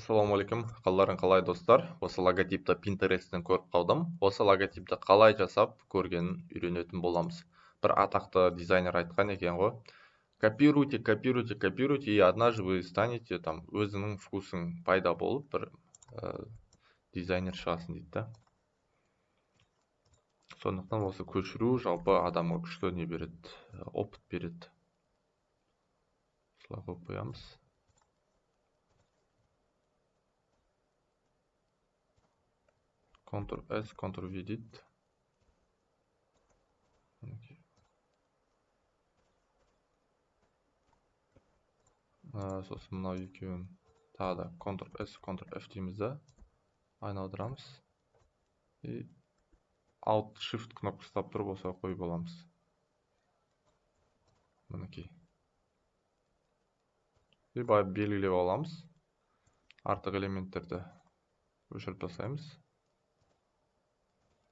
Ассалаумағалейкум, қалдарың қалай, достар? Осы логотипті Pinterest'тен көріп қалдым. Осы логотипті қалай жасап көргенін үйренетін боламыз. Бір атақты дизайнер айтқан екен ғой: копируйте, копируйте, копируйте, и однажды вы станете там, өзіңнің вкусың пайда болып, бір дизайнер шығасың дейді да. Сондықтан осы көшіру жалпы адамға күшті не береді, опыт береді. Осылай қойып қоямыз. Ctrl S, Ctrl V дейді. Сосын мынау екеуін тағы да Ctrl S, Ctrl F дейміз да, айналдырамыз. И Alt Shift кнопка ұстап тұрып осылай қойып аламыз. Мінекей. И былай белгілеп аламыз. Артық элементтерді өшіріп тастаймыз.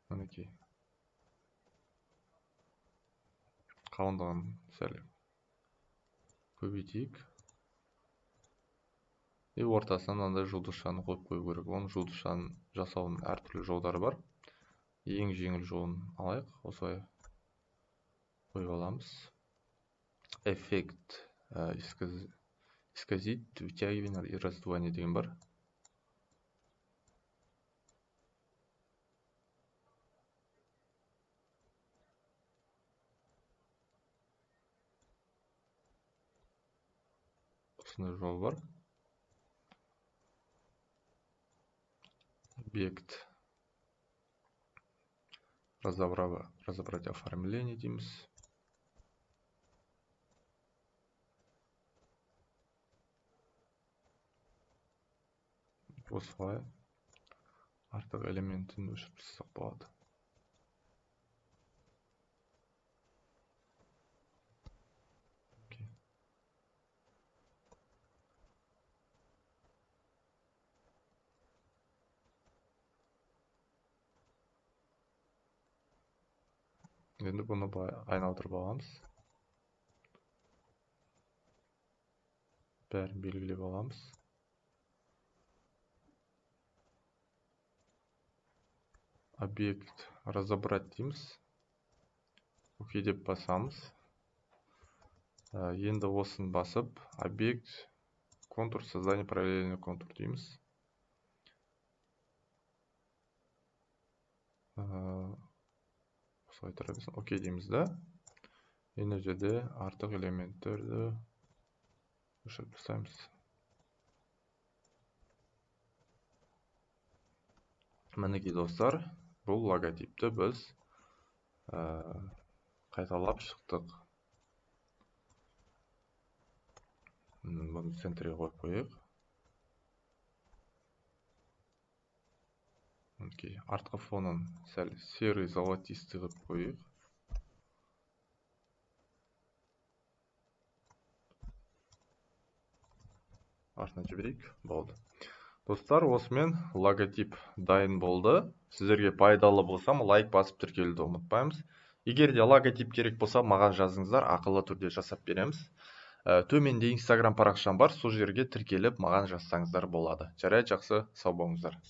Мінекей. Қалыңдығын сәл көбейтейік. И ортасына мынандай жұлдызшаны қойып қою керек. Оның жұлдызшаны жасаудың әртүрлі жолдары бар. Ең жеңіл жолын алайық. Осылай қойып аламыз. Эффект исказить, вытягивание и раздувание деген бар. Осындай жол бар. Объект разобрать оформление дейміз. Осылай артық элементін өшіріп тастасақ болады. Енді бұны былай айналдырып аламыз. Бәрін белгілеп аламыз. Объект разобрать дейміз. Окей деп басамыз. Енді осыны басып, объект контур, создание параллельный контур дейміз. Осылай тұра берсін. Окей дейміз да. Енді жерде артық элементтерді өшіріп тастаймыз. Мінекей, достар, бұл логотипті біз қайталап шықтық. Бұны центрге қойып қояйық. Мінекей, артқы фонын сәл серый золотистый қылып қояйық. Артына жіберейік. Болды. Достар, осымен логотип дайын болды. Сіздерге пайдалы болсам, лайк басып тіркелуді ұмытпаймыз. Егер де логотип керек болса, маған жазыңыздар, ақылы түрде жасап береміз. Төменде Instagram парақшам бар, сол жерге тіркеліп маған жазсаңыздар болады. Жарайды, жақсы, сау болыңыздар.